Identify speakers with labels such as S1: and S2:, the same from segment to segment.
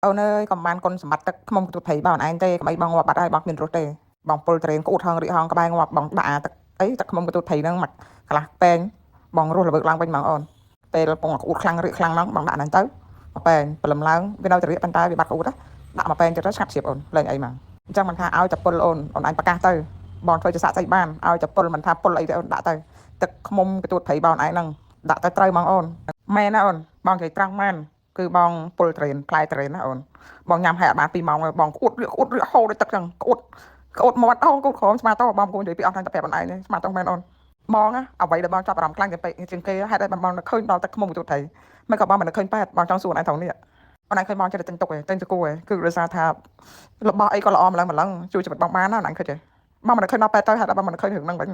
S1: អូនអើយកុំបានគុណសម្បត្តិទឹកឃ្មុំកន្ទួតព្រៃបងឯងទេកុំអីបងងាប់បាត់ហើយបងគ្មានរស់ទេបងពុលត្រេនក្អួតហងរីកហងក្បែរងាប់បងដាក់អាទឹកអីទឹកឃ្មុំកន្ទួតព្រៃហ្នឹងមកកន្លះពែងបងរស់ល្វើកឡើងវិញហ្មងអូនពេលពងក្អួតខ្លាំងរីកខ្លាំងហ្នឹងបងដាក់ហ្នឹងទៅមកពែងព្រលឹមឡើងវានៅតែរៀកប៉ុន្តែវាបាត់ក្អួតណាដាក់មកពែងទៀតទៅឆាប់ជ្រាបអូនលែងអីមកអញ្ចឹងមិនថាឲ្យតែពុលអូនអូនឯងប្រកាសទៅបងធ្វើជាសាក់សីបានឲ្យតែពុលមិនថាពុលអីទេអូនដាក់ទៅទឹកឃ្មុំកន្ទួតព្រៃបងឯងហ្នឹងដាក់ទៅត្រូវហ្មងអូនមែនណាអូនបងនិយាយត្រង់មែនគឺបងពុលត្រេនផ្លែត្រេនណាអូន បងញ៉ាំហើយអត់បាន2ម៉ោងហើយបងក្អួតក្អួតហូរដូចទឹកចឹងក្អួតក្អួតមាត់អូក្អួតក្រោមស្មាតោបងគួរនិយាយពីអស់តែប្រាប់អូនឯងនេះស្មាតោមែនអូនបងណាអ្វីដែលបងចាប់អារម្មណ៍ខ្លាំងជាងពេកជាងគេហេតុអីបងបងឃើញដល់ទឹកឃ្មុំកន្ទួតត្រីមិនក៏បងមិនឃើញប៉ែតបងចង់សួរអូនឯងត្រង់នេះអូនឯងឃើញបងចិត្តតែទិញទុកឯងទិញសកួរឯងគឺដោយសារថារបស់អីក៏ល្អម្លឹងម្លឹងជួយជីវិតបងបានណាអូនឯងឃើញទេបងមិនឃើញដល់ប៉ែតទៅហេតុអីបងមិនឃើញរឿងហ្នឹងវិញ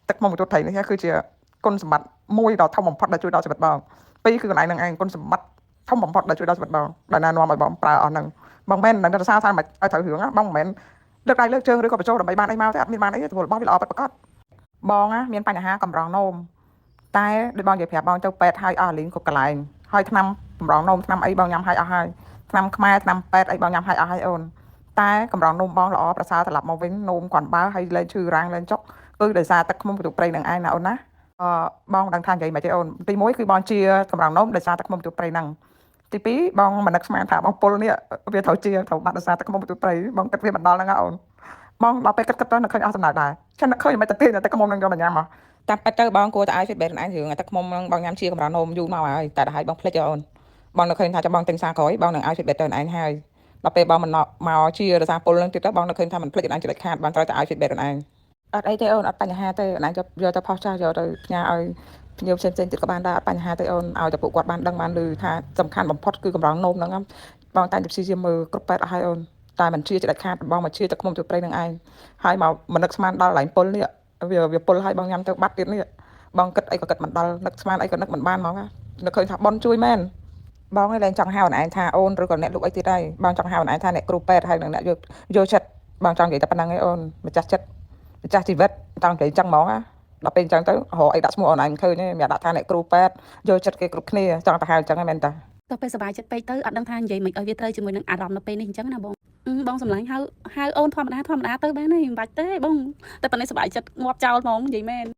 S1: ទឹកឃ្មុំកន្ទួតត្រីនេះគឺជាគុណសម្បត្តិមួយដ៏ធំបំផុតដែលជួយដល់ជីវិតបងពីរគឺកន្លែងហ្នឹងឯងគុណសម្បត្តិធំបំផុតដែលជួយដល់ជីវិតបងដែលណែនាំឲ្យបងប្រើអស់ហ្នឹងបងមែននឹងរសារថាមិនឲ្យត្រូវរឿងបងមិនមែនលើកដៃលើកជើងឬក៏បញ្ចូលដើម្បីបានអីមកទេអត់មានបានអីទេព្រោះរបស់វាល្អពិតប្រាកដបងណាមានបញ្ហាកម្រងនោមតែដូចបងនិយាយប្រាប់បងទៅពេទ្យហើយអស់លីងគ្រប់កន្លែងហើយថ្នាំកម្រងនោមថ្នាំអីបងញ៉ាំហើយអស់ហើយថ្នាំខ្មែរថ្នាំពេទ្យអីបងញ៉ាំហើយអស់ហើយអូនតែកម្រងនោមបងល្អប្រសើរត្រឡប់មកវិញនោមគ្រាន់បើហើយលែងឈឺរាំងលែងចុកគឺដោយសារទឹកឃ្មុំបន្ទុកព្រៃនឹងឯងណាអូនណាអឺបងមិនដឹងថានិយាយមិនទេអូនទី1គឺបងជាកម្រងនោមដោយសារទឹកឃ្មុំបន្ទុកព្រៃហ្នឹងទី2បងមិននឹកស្មានថាបងពុលនេះវាត្រូវជាត្រូវបាត់ដោយសារទឹកឃ្មុំបន្ទុកព្រៃបងគិតវាមិនដល់ហ្នឹងណាអូនបងដល់ពេលគិតគិតទៅនឹកឃើញអស់សំណើចដែរฉันនឹកឃើញមិនទៅទាញតែទឹកឃ្មុំហ្នឹងយកមកញ៉ាំមកតាមពិតទៅបងគួរតែឲ្យ feedback ខ្លួនឯងរឿងទឹកឃ្មុំហ្នឹងបងញ៉ាំជាកម្រនោមយូរមកហើយតែដល់ហើយបងភ្លេចអូនបងនឹកឃើញថាចាំបងទិញសារក្រោយបងនឹងឲ្យ feedback ទៅខ្លួនឯងហើយដល់ពេលបងមិនមកជារសារពុលហ្នឹងទៀតទៅបងនឹកឃើញថាមិនភ្លេចខ្លួនឯងជាដាច់ខាតបងត្រូវតែឲ្យ feedback ខ្លួនឯងអត់អីទេអូនអត់បញ្ហាទេអូនឯងយកយកទៅផុសចាស់យកទៅផ្ញើឲ្យភ្ញៀវផ្សេងៗទៀតក៏បានដែរអត់បញ្ហាទេអូនឲ្យតែពួកគាត់បានដឹងបានឮថាសំខាន់បំផុតគឺកម្រងនោមហ្នឹងបងតែងតែព្យាយាមមើលគ្រប់ពេទ្យអស់ហើយអូនតែមិនជាជាដាច់ខាតបងមកជាតែឃ្មុំទៅព្រៃនឹងឯងហើយមកមិននឹកស្មានដល់កន្លែងពុលនេះវាវាពុលហើយបងញ៉ាំទៅបាត់ទៀតនេះបងគិតអីក៏គិតមិនដល់នឹកស្មានអីក៏នឹកមិនបានហ្មងណានឹកឃើញថាប៉ុនជួយមែនបងឯងលែងចង់ហៅអូនឯងថាអូនឬក៏អ្នកលក់អីទៀតហើយបងចង់ហៅអូនឯងថាអ្នកគ្រូពេទ្យហើយនិងអ្នកយកយកចិត្តបងចង់និយាយតែប៉ុណ្្នឹងឯងអូនម្ចាស់ចិត្តម្ចាស់ជីវិតចង់និយាយចឹងហ្មងណាដល់ពេលអញ្ចឹងទៅរកអីដាក់ឈ្មោះអូនឯងមិនឃើញទេមានដាក់ថាអ្នកគ្រូពេទ្យយកចិត្តគេគ្រប់គ្នាចង់ទៅហៅអញ្ចឹងហ្នឹងមែនតា
S2: តទៅពេលសប្បាយចិត្តពេកទៅអត់ដឹងថានិយាយមិនឲ្យវាត្រូវជាមួយនឹងអារម្មណ៍នៅពេលនេះអញ្ចឹងណាបងអឺបងសម្លាញ់ហៅហៅអូនធម្មតាធម្មតាទៅបានហើយមិនបាច់ទេបងតែប៉ុណ្ណេះសប្បាយចិត្តងាប់ចោលហ្មងនិយាយមែន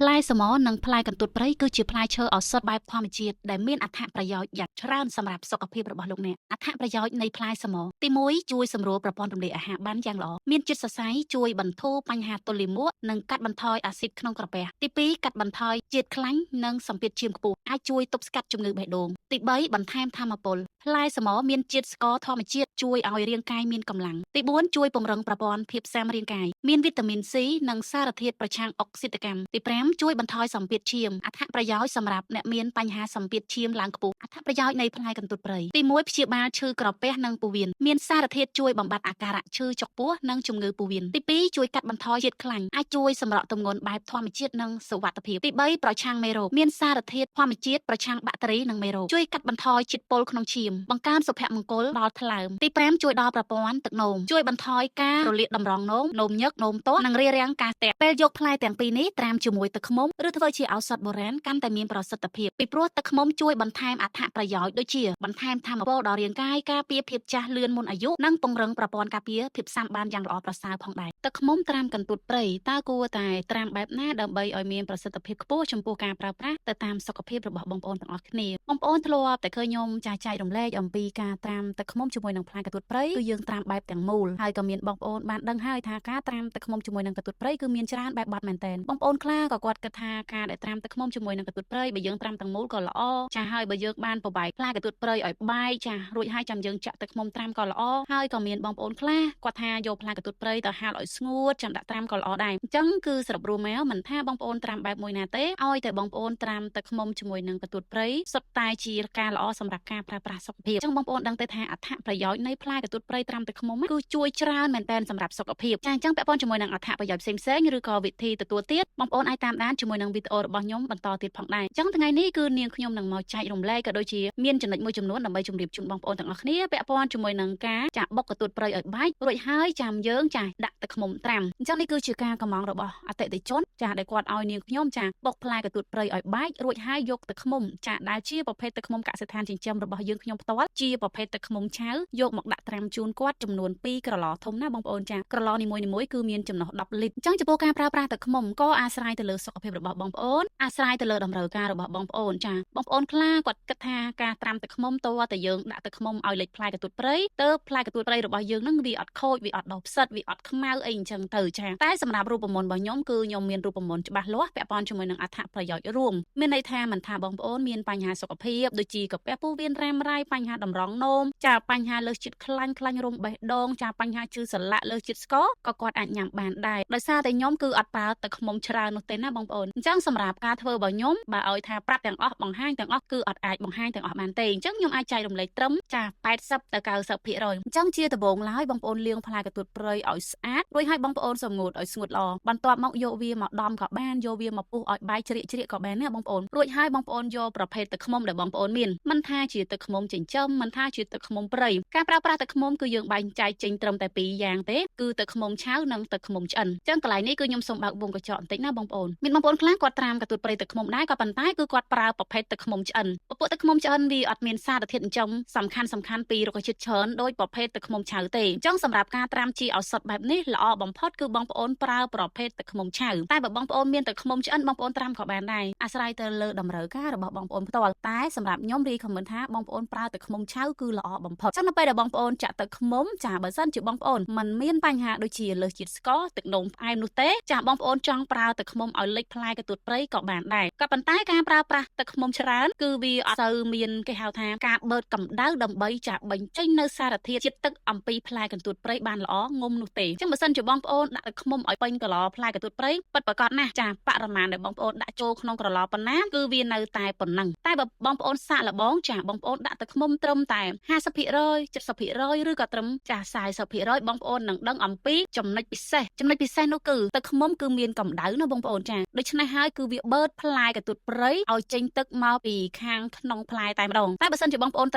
S3: ផ្លែសមរនិងផ្លែកន្ទួតព្រៃគឺជាផ្លែឈើឱសថបែបធម្មជាតិដែលមានអត្ថប្រយោជន៍យ៉ាងច្រើនសម្រាប់សុខភាពរបស់លោកអ្នកអត្ថប្រយោជន៍នៃផ្លែសមរទី1ជួយសម្រួលប្រព័ន្ធរំលាយអាហារបានយ៉ាងល្អមានជាតិសរសៃជួយបន្ធូរបញ្ហាទល់លាមកនិងកាត់បន្ថយអាស៊ីតក្នុងក្រពះទី2កាត់បន្ថយជាតិខ្លាញ់និងសម្ពាធឈាមខ្ពស់អាចជួយទប់ស្កាត់ជំងឺបេះដូងទី3បន្ថែមថាមពលផ្លែសមរមានជាតិស្ករធម្មជាតិជួយឲ្យរាងកាយមានកម្លាំងទី4ជួយពង្រឹងប្រព័ន្ធភាពស៊ាំរាងកាយមានវីតាមីន C និងសារធាតុប្រឆាំងអុកស៊ីតកម្មទី5ជួយបន្ថយសម្ពាធឈាមអត្ថប្រយោជន៍សម្រាប់អ្នកមានបញ្ហាសម្ពាធឈាមឡើងខ្ពស់អត្ថប្រយោជន៍នៃផ្លែកន្ទួតព្រៃទី1ព្យាបាលឈឺក្រពះនិងពោះវៀនមានសារធាតុជួយបំបត្តិអាការៈឈឺចុកពោះនិងជំងឺពោះវៀនទី2ជួយកាត់បន្ថយជាតិខ្លាញ់អាចជួយសម្រកទម្ងន់បែបធម្មជាតិនិងសុវត្ថិភាពទី3ប្រឆាំងមេរោគមានសារធាតុធម្មជាតិប្រឆាំងបាក់តេរីនិងមេរោគជួយកាត់បន្ថយជាតិពុលក្នុងឈាមបង្កើនសុភមង្គលដល់ថ្លើមទី5ជួយដល់ប្រព័ន្ធទឹកនោមជួយបន្ថយការរលាកតម្រងនោមនោមញឹកនោមទាស់និងរារាំងការស្ទាក់ពេលយកផ្លែទាំងពីរនេះត្រាំជាមួយទឹកឃ្មុំឬធ្វើជាឱសថបុរាណកាន់តែមានប្រសិទ្ធភាពពីព្រោះទឹកឃ្មុំជួយបន្ថែមអត្ថប្រយោជន៍ដូចជាបន្ថែមថាមពលដល់រាងកាយការពារភាពចាស់លឿនមុនអាយុនិងពង្រឹងប្រព័ន្ធការពារភាពស៊ាំបានយ៉ាងល្អប្រសើរផងដែរទឹកឃ្មុំត្រាំកន្ទួតព្រៃតើគួរតែត្រាំបែបណាដើម្បីឲ្យមានប្រសិទ្ធភាពខ្ពស់ចំពោះការប្រើប្រាស់ទៅតាមសុខភាពរបស់បងប្អូនទាំងអស់គ្នាបងប្អូនធ្លាប់តែឃើញខ្ញុំចាស់ចែករំលែកអំពីការត្រាំទឹកឃ្មុំជាមួយនឹងផ្លែកន្ទួតព្រៃគឺយើងត្រាំបែបទាំងមូលហើយក៏មានបងប្អូនបានដឹងហើយថាការត្រាំទឹកឃ្មុំជាមួយនឹងកន្ទួតព្រៃគឺមានច្រើនបែបបទមែនទែនបងប្អូនខ្លះក៏គាត់គិតថាការដែលត្រាំទឹកឃ្មុំជាមួយនឹងកន្ទួតព្រៃបើយើងត្រាំទាំងមូលក៏ល្អចាហើយបើយើងបានប្របែកផ្លែកន្ទួតព្រៃឲ្យបែកចារួចហើយចាំយើងចាក់ទឹកឃ្មុំត្រាំក៏ល្អហើយក៏មានបងប្អូនខ្លះគាត់ថាយកផ្លែកន្ទួតព្រៃទៅហាលឲ្យស្ងួតចាំដាក់ត្រាំក៏ល្អដែរអញ្ចឹងគឺសរុបរួមមកមិនថាបងប្អូនត្រាំបែបមួយណាទេឲ្យតែបងប្អូនត្រាំទឹកឃ្មុំជាមួយនឹងកន្ទួតព្រៃសុទ្ធតែជាការល្អសម្រាប់ការប្រើប្រាស់សុខភាពអញ្ចឹងបងប្អូនដឹងទេថាអត្ថប្រយោជន៍នៃផ្លែកន្ទួតព្រៃត្រាំទឹកឃ្មុំគឺជួយច្រើនមែនទែនសម្រាប់សុខភាពចាអញ្ចឹងពាក់ព័ន្ធជាមួយនឹងអត្ថប្រយោជន៍ផ្សេងៗឬក៏វិធីទទួលទៀតបងប្អូនអាចតាម តាមដានជាមួយនឹងវីដេអូរបស់ខ្ញុំបន្តទៀតផងដែរអញ្ចឹងថ្ងៃនេះគឺនាងខ្ញុំនឹងមកចែករំលែកក៏ដូចជាមានចំណុចមួយចំនួនដើម្បីជម្រាបជូនបងប្អូនទាំងអស់គ្នាពាក់ព័ន្ធជាមួយនឹងការចាក់បុកកន្ទួតព្រៃឲ្យបែករួចហើយចាំយើងចាដាក់ទឹកឃ្មុំត្រាំអញ្ចឹងនេះគឺជាការកម្មង់របស់អតិថិជនចាដែលគាត់ឲ្យនាងខ្ញុំចាបុកផ្លែកន្ទួតព្រៃឲ្យបែករួចហើយយកទឹកឃ្មុំចាដែលជាប្រភេទទឹកឃ្មុំកសិដ្ឋានចិញ្ចឹមរបស់យើងខ្ញុំផ្ទាល់ជាប្រភេទទឹកឃ្មុំឆៅយកមកដាក់ត្រាំជូនគាត់ចំនួន2ក្រឡធំណាបងប្អូនចាក្រឡនីមួយៗគឺមានចំណុះ10លីត្រអញ្ចឹងចំពោះការប្រើប្រាស់ទឹកឃ្មុំក៏អាស្រ័យទៅលើសុខភាពរបស់បងប្អូនអាស្រ័យទៅលើតម្រូវការរបស់បងប្អូនចាបងប្អូនខ្លះគាត់គិតថាការត្រាំទឹកឃ្មុំតើតែយើងដាក់ទឹកឃ្មុំឲ្យលិចផ្លែកន្ទួតព្រៃទៅផ្លែកន្ទួតព្រៃរបស់យើងនឹងវាអត់ខូចវាអត់ដុះផ្សិតវាអត់ខ្មៅអីអញ្ចឹងទៅចាតែសម្រាប់រូបមន្តរបស់ខ្ញុំគឺខ្ញុំមានរូបមន្តច្បាស់លាស់ពាក់ព័ន្ធជាមួយនឹងអត្ថប្រយោជន៍រួមមានន័យថាមិនថាបងប្អូនមានបញ្ហាសុខភាពដូចជាកាពះពោះវៀនរ៉ាំរ៉ៃបញ្ហាតម្រងនោមចាបញ្ហាលើសជាតិខ្លាញ់ខ្លាញ់រំបេះដូងចាបញ្ហាឈឺសន្លាក់លើសជាតិស្ករក៏គាត់អាចញ៉ាំបានដែរដោយសារតែខ្ញុំគឺអត់ប្រើទឹកឃ្មុំច្រើននោះទេណាបងប្អូនអញ្ចឹងសម្រាប់ការធ្វើរបស់ខ្ញុំបើឲ្យថាប្រាប់ទាំងអស់បង្ហាញទាំងអស់គឺអត់អាចបង្ហាញទាំងអស់បានទេអញ្ចឹងខ្ញុំអាចចែករំលែកត្រឹមចា80ទៅ90%អញ្ចឹងជាដំបូងឡើយបងប្អូនលាងផ្លែកន្ទួតព្រៃឲ្យស្អាតរួចហើយបងប្អូនសម្ងួតឲ្យស្ងួតល្អបន្ទាប់មកយកវាមកដំក៏បានយកវាមកពុះឲ្យបែកជ្រៀកជ្រៀកក៏បានណាបងប្អូនរួចហើយបងប្អូនយកប្រភេទទឹកឃ្មុំដែលបងប្អូនមានមិនថាជាទឹកឃ្មុំចិញ្ចឹមមិនថាជាទឹកឃ្មុំព្រៃការប្រើប្រាស់ទឹកឃ្មុំគឺយើងបែងចែកចេញត្រឹមតែពីរយ៉ាងទេគឺទឹកឃ្មុំឆៅនិងទឹកឃ្មុំឆ្អិនអញ្ចឹងកន្លែងនេះគឺខ្ញុំសូមបើកវងកញ្ចក់បន្តិចណាបងប្អូនមានបងប្អូនខ្លះគាត់ត្រាំកន្ទួតព្រៃទឹកឃ្មុំដែរក៏ប៉ុន្តែគឺគាត់ប្រើប្រភេទទឹកឃ្មុំឆ្អិនពពួកទឹកឃ្មុំឆ្អិនវាអត់មានសារធាតុចិញ្ចឹមសំខាន់សំខាន់ពីរុក្ខជាតិច្រើនដោយប្រភេទទឹកឃ្មុំឆៅទេអញ្ចឹងសម្រាប់ការត្រាំជាឱសថបែបនេះល្អបំផុតគឺបងប្អូនប្រើប្រភេទទឹកឃ្មុំឆៅតែបើបងប្អូនមានទឹកឃ្មុំឆ្អិនបងប្អូនត្រាំក៏បានដែរអាស្រ័យទៅលើតម្រូវការរបស់បងប្អូនផ្ទាល់តែសម្រាប់ខ្ញុំរីខមមិនថាបងប្អូនប្រើទឹកឃ្មុំឆៅគឺល្អបំផុតចឹងនៅពេលដែលបងប្អូនចាក់ទឹកឃ្មុំចាបើសិនជាបងប្អូនមិនមានបញ្ហាដូចជាលើសជាតិស្ករទឹកនោមផ្អែមនោះទេចាបងប្អូនចង់ប្រើទឹកឃ្មុំឲ្យលិចផ្លែកន្ទួតព្រៃក៏បានដែរក៏ប៉ុន្តែការប្រើប្រាស់ទឹកឃ្មុំច្រើនគឺវាអត់សូវមានគេហៅថាការបឺតកម្ដៅដើម្បីចាបញ្ចេញនៅសារធាតុជាតិទឹកអំពីផ្លែកន្ទួតព្រៃបានល្អងុំនោះទេចឹងបើសិនជាបងប្អូនដាក់ទឹកឃ្មុំឲ្យពេញក្រឡផ្លែកន្ទួតព្រៃពិតប្រាកដណាស់ចាបរិមាណដែលបងប្អូនដាក់ចូលក្នុងក្រឡប៉ុណ្ណាគឺវានៅតែប៉ុណ្ណឹងតែបើបងប្អូនសាកល្បងចាបងប្អូនដាក់ទឹកឃ្មុំត្រឹមតែ50% 70%ឬក៏ត្រឹមចា40%បងប្អូននឹងដឹងអំពីចំណុចពិសេសចំណុចពិសេសនោះគឺទឹកឃ្មុំគឺមានកម្ដៅណាបងប្អូនចាដូច្នេះហើយគឺវាបឺតផ្លែកន្ទួតព្រៃឲ្យចេញទឹកមកពីខាងក្នុងផ្លែតែម្ដងតែបើសិនជាបងប្អូនត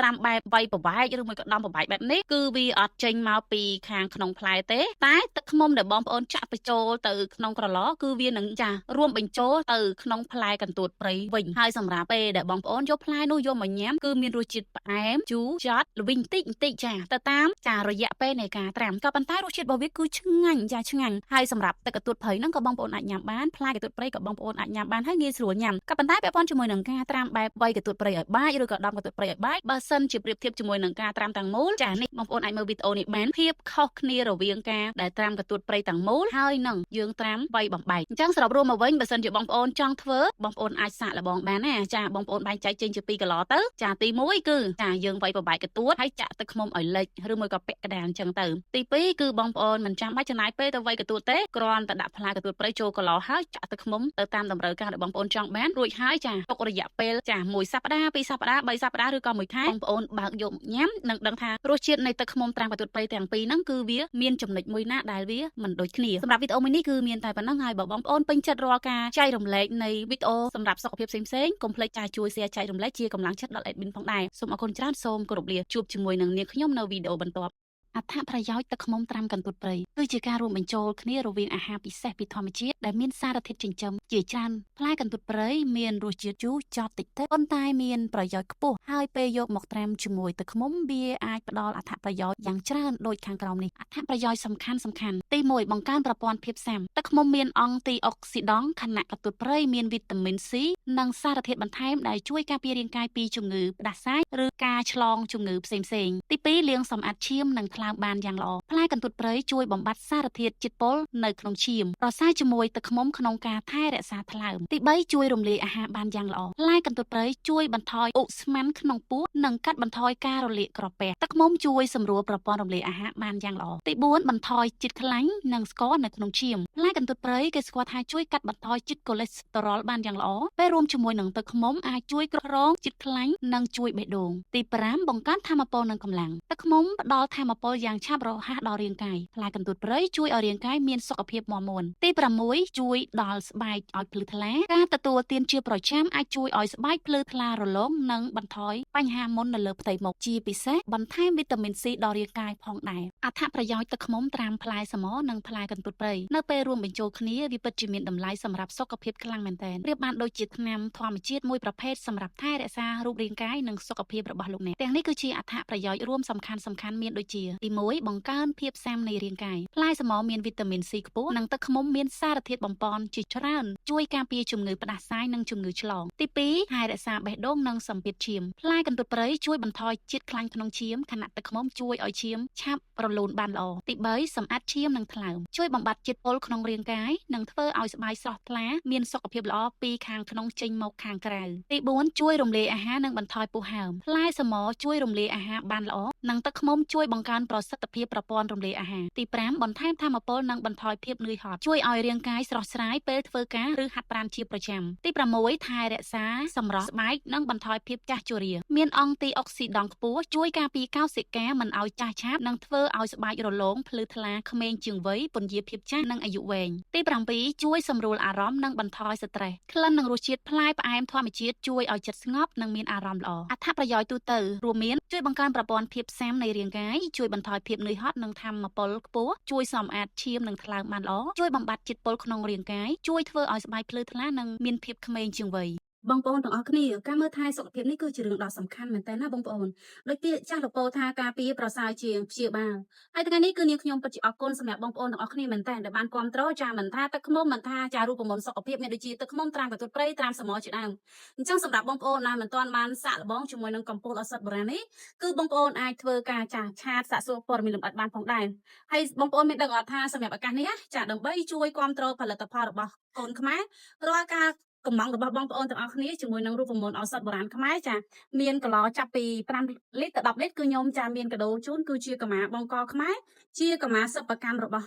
S3: ្រាំបែបវៃប្រវែកឬមួយក៏ដំប្រវែកបែបនេះគឺវាអត់ចេញមកពីខាងក្នុងផ្លែទេតែទឹកឃ្មុំដែលបងប្អូនចាក់បញ្ចូលទៅក្នុងក្រឡគឺវានឹងចារួមបញ្ចូលទៅក្នុងផ្លែកន្ទួតព្រៃវិញហើយសម្រាប់ពេលដែលបងប្អូនយកផ្លែនោះយកមកញ៉ាំគឺមានរសជាតិផ្អែមជូរចត់ល្វីងតិចបន្តិចចាទៅតាមចារយៈពេលនៃការត្រាំក៏ប៉ុន្តែរសជាតិរបស់វាគឺឆ្ងាញ់ចាឆ្ងាញ់ហើយសម្រាប់ទឹកកន្ទួតព្រៃហ្នឹងក៏បងប្អូនអាចញ៉ាំបានផ្លែកន្ទួតព្រៃក៏បងប្អូនអាចញ៉ាំបានហើយងាយស្រួលញ៉ាំក៏ប៉ុន្តែពាក់ព័ន្ធជាមួយនឹងការត្រាំបែបវៃកន្ទួតព្រៃឲ្យបែកឬក៏ដំកន្ទួតព្រៃឲ្យបែកបើសិនជាប្រៀបធៀបជាមួយនឹងការត្រាំទាំងមូលចានេះបងប្អូនអាចមើលវីដេអូនេះបានភាពខុសគ្នារវាងការដែលត្រាំកន្ទួតព្រៃទាំងមូលហើយនឹងយើងត្រាំវៃបំបែកអញ្ចឹងសរុបរួមមកវិញបើសិនជាបងប្អូនចង់ធ្វើបងប្អូនអាចសាកល្បងបានណាចាបងប្អូនបែងចែកចេញជា2កន្លទៅចាទី1គឺចាយើងវៃបំបែកកន្ទួតហើយចាក់ទឹកឃ្មុំឲ្យលិចឬមួយក៏ពាក់កណ្ដាលអញ្ចឹងទៅទី2គឺបងប្អូនមិនចាំបាច់ចំណាយពេលទៅវៃកន្ទួតទេគ្រាន់តែដាក់ផ្លែកន្ទួតព្រៃចូលកន្លហើយចាក់ទឹកឃ្មុំទៅតាមតម្រូវការដែលបងប្អូនចង់បានរួចហើយចាទុករយៈពេលចា1សប្តាហ៍2សប្តាហ៍3សប្តាហ៍ឬក៏1ខែបងប្អូនបើកយកមកញ៉ាំនឹងដឹងថារសជាតិនៃទឹកឃ្មុំត្រាំកន្ទួតព្រៃទាំងពីរហ្នឹងគឺវាមានចំណុចមួយណាដែលវាមិនដូចគ្នាសម្រាប់វីដេអូមួយនេះគឺមានតែប៉ុណ្ណឹងហើយបើបងប្អូនពេញចិត្តរាល់ការចែករំលែកនៃវីដេអូសម្រាប់សុខភាពផ្សេងៗកុំភ្លេចចាជួយ share ចែករំលែកជាកម្លាំងចិត្តដល់ admin ផងដែរសូមអរគុណច្រើនសូមគោរពលាជួបជាមួយនឹងនាងខ្ញុំនៅវីដេអូបន្ទាប់អត្ថប្រយោជន៍ទឹកឃ្មុំត្រាំកន្ទួតព្រៃគឺជាការរួមបញ្ចូលគ្នារវាងអាហារពិសេសពីធម្មជាតិដែលមានសារធាតុចិញ្ចឹមជាច្រើនផ្លែកន្ទួតព្រៃមានរសជាតិជូរចត់តិចៗប៉ុន្តែមានប្រយោជន៍ខ្ពស់ហើយពេលយកមកត្រាំជាមួយទឹកឃ្មុំវាអាចផ្ដល់អត្ថប្រយោជន៍យ៉ាងច្រើនដូចខាងក្រោមនេះអត្ថប្រយោជន៍សំខាន់សំខាន់ទី1បង្កើនប្រព័ន្ធភាពស៊ាំទឹកឃ្មុំមានអង់ទីអុកស៊ីដង់ខណៈកន្ទួតព្រៃមានវីតាមីន C និងសារធាតុបន្ថែមដែលជួយការពាររាងកាយពីជំងឺផ្ដាសាយឬការឆ្លងជំងឺផ្សេងៗទី2លាងសម្អាតឈាមនិងថ្លើមបានយ៉ាងល្អផ្លែកន្ទួតព្រៃជួយបំបត្តិសារធាតុជាតិពុលនៅក្នុងឈាមប្រសើរជាមួយទឹកឃ្មុំក្នុងការថែរក្សាថ្លើមទី3ជួយរំលាយអាហារបានយ៉ាងល្អផ្លែកន្ទួតព្រៃជួយបន្ថយឧស្ម័នក្នុងពោះនិងកាត់បន្ថយការរលាកក្រពះទឹកឃ្មុំជួយសម្រួលប្រព័ន្ធរំលាយអាហារបានយ៉ាងល្អទី4បន្ថយជាតិខ្លាញ់និងស្ករនៅក្នុងឈាមផ្លែកន្ទួតព្រៃគេស្គាល់ថាជួយកាត់បន្ថយជាតិកូលេស្តេរ៉ុលបានយ៉ាងល្អពេលរួមជាមួយនឹងទឹកឃ្មុំអាចជួយគ្រប់គ្រងជាតិខ្លាញ់និងជួយបេះដូងទី5បង្កើនថាមពលនិងកម្លាំងទឹកឃ្មុំផ្ដល់ថាមពល ពលយ៉ាងឆាប់រហ័សដល់រាងកាយផ្លែកន្ទួតព្រៃជួយឲ្យរាងកាយមានសុខភាពមាំមួនទី6ជួយដល់ស្បែកឲ្យភ្លឺថ្លាការទទួលទានជាប្រចាំអាចជួយឲ្យស្បែកភ្លឺថ្លារលោងនិងបន្ថយបញ្ហាមុននៅលើផ្ទៃមុខជាពិសេសបន្ថែមវីតាមីន C ដល់រាងកាយផងដែរអត្ថប្រយោជន៍ទឹកឃ្មុំត្រាំផ្លែសមនិងផ្លែកន្ទួតព្រៃនៅពេលរួមបញ្ចូលគ្នាវាពិតជាមានតម្លៃសម្រាប់សុខភាពខ្លាំងមែនទែនប្រៀបបានដូចជាថ្នាំធម្មជាតិមួយប្រភេទសម្រាប់ថែរក្សារូបរាងកាយនិងសុខភាពរបស់លោកអ្នកទាំងនេះគឺជាអត្ថប្រយោជន៍រួមសំខាន់សំខាន់មានដូចជាទី1បង្កើនភាពស៊ាំនៃរាងកាយផ្លែសមមានវីតាមីន C ខ្ពស់និងទឹកឃ្មុំមានសារធាតុបំប៉នជាច្រើនជួយការពារជំងឺផ្ដាសាយនិងជំងឺឆ្លងទី2ថែរក្សាបេះដូងនិងសម្ពាធឈាមផ្លែកន្ទួតព្រៃជួយបន្ថយជាតិខ្លាញ់ក្នុងឈាមខណៈទឹកឃ្មុំជួយឲ្យឈាមឆាប់រលូនបានល្អទី3សម្អាតឈាមនិងថ្លើមជួយបំបត្តិជាតិពុលក្នុងរាងកាយនិងធ្វើឲ្យស្បែកស្រស់ថ្លាមានសុខភាពល្អពីខាងក្នុងចេញមកខាងក្រៅទី4ជួយរំលាយអាហារនិងបន្ថយពុះហើមផ្លែសមជួយរំលាយអាហារបានល្អនិងទឹកឃ្មុំជួយបង្កើនប្រសិទ្ធភាពប្រព័ន្ធរំលាយអាហារទី5បន្ថែមថាមពលនិងបន្ថយភាពនឿយហត់ជួយឲ្យរាងកាយស្រស់ស្រាយពេលធ្វើការឬហាត់ប្រាណជាប្រចាំទី6ថែរក្សាសម្រស់ស្បែកនិងបន្ថយភាពចាស់ជរាមានអង់ទីអុកស៊ីដង់ខ្ពស់ជួយការពារកោសិកាមិនឲ្យចាស់ឆាប់និងធ្វើឲ្យស្បែករលោងភ្លឺថ្លាក្មេងជាងវ័យពន្យាភាពចាស់និងអាយុវែងទី7ជួយសម្រួលអារម្មណ៍និងបន្ថយស្ត្រេសក្លិននិងរសជាតិផ្លែផ្អែមធម្មជាតិជួយឲ្យចិត្តស្ងប់និងមានអារម្មណ៍ល្អអត្ថប្រយោជន៍ទូទៅរួមមានជួយបង្កើនប្រព័ន្ធភាពស៊ាំនៃរាងកាយជួយបន្ថយភាពនឿយហត់និងថាមពលខ្ពស់ជួយសម្អាតឈាមនិងថ្លើមបានល្អជួយបំបត្តិជាតិពុលក្នុងរាងកាយជួយធ្វើឲ្យស្បែកភ្លឺថ្លានិងមានភាពក្មេងជាងវ័យ
S2: បងប្អូនទាំងអស់គ្នាការមើលថែសុខភាពនេះគឺជារឿងដ៏សំខាន់មែនតើណាបងប្អូនដូចពាក្យចាស់លោកពោលថាការពារប្រសើរជាងព្យាបាលហើយថ្ងៃនេះគឺនាងខ្ញុំពិតជាអរគុណសម្រាប់បងប្អូនទាំងអស់គ្នាមែនតើដែលបានគ្រប់គ្រងចាមិនថាទឹកឃ្មុំមិនថាចារូបមន្តសុខភាពមានដូចជាទឹកឃ្មុំត្រាំកន្ទួតព្រៃត្រាំសមជាដើមអញ្ចឹងសម្រាប់បងប្អូនដែលមិនទាន់បានសាកល្បងជាមួយនឹងកំពូលឱសថបុរាណនេះគឺបងប្អូនអាចធ្វើការចា chat សាកសួរព័ត៌មានលម្អិតបានផងដែរហើយបងប្អូនមានដឹងអត់ថាសម្រាប់ឱកាសនេះចាដើម្បីជួយគ្រប់គ្រងផលិតផលរបស់កូនខ្មែររាល់ការកំងរបស់បងប្អូនទាំងអស់គ្នាជាមួយនឹងរូបមន្តឱសថបុរាណខ្មែរចាមានកឡចាប់ពី5លីត្រទៅ10លីត្រគឺខ្ញុំចាមានកាដូជូនគឺជាកម្មាបងកខ្មែរជាកម្មាសិប្បកម្មរបស់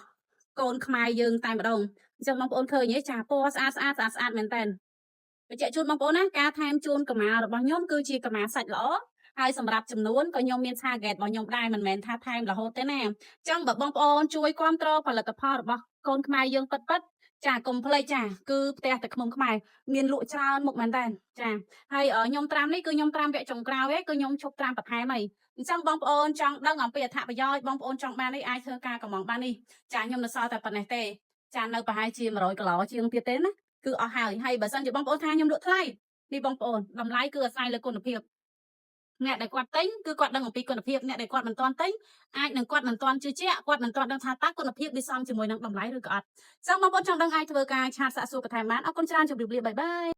S2: កូនខ្មែរយើងតែម្ដងអញ្ចឹងបងប្អូនឃើញទេចាពណ៌ស្អាតស្អាតស្អាតស្អាតមែនតើបញ្ជាក់ជូនបងប្អូនណាការថែមជូនកម្មារបស់ខ្ញុំគឺជាកម្មាសាច់ល្អហើយសម្រាប់ចំនួនក៏ខ្ញុំមាន target របស់ខ្ញុំដែរមិនមែនថាថែមរហូតទេណាអញ្ចឹងបើបងប្អូនជួយគ្រប់គ្រងផលិតផលរបស់កូនខ្មែរយើងពិតៗចាកុំភ្លេចចាគឺផ្ទះទឹកឃ្មុំខ្មែរមានលក់ច្រើនមុខមែនតើចាហើយខ្ញុំត្រាំនេះគឺខ្ញុំត្រាំវគ្គចុងក្រោយឯងគឺខ្ញុំឈប់ត្រាំបន្ថែមហើយអញ្ចឹងបងប្អូនចង់ដឹងអំពីអត្ថប្រយោជន៍បងប្អូនចង់បាននេះអាចធ្វើការកម្មង់បាននេះចាខ្ញុំនៅសល់តែប៉ុណ្ណេះទេចានៅប្រហែលជា100គីឡូជាងទៀតទេណាគឺអស់ហើយហើយបើសិនជាបងប្អូនថាខ្ញុំលក់ថ្លៃនេះបងប្អូនតម្លៃគឺអាស្រ័យលើគុណភាពអ្នកដែលគាត់ទិញគឺគាត់ដឹងអំពីគុណភាពអ្នកដែលគាត់មិនទាន់ទិញអាចនឹងគាត់មិនទាន់ជឿជាក់គាត់មិនទាន់ដឹងថាតើគុណភាពវាសមជាមួយនឹងតម្លៃឬក៏អត់ចឹងបងប្អូនចង់ដឹងអាចធ្វើការ chat សាកសួរបន្ថែមបានអរគុណច្រើនជម្រាបលា bye bye.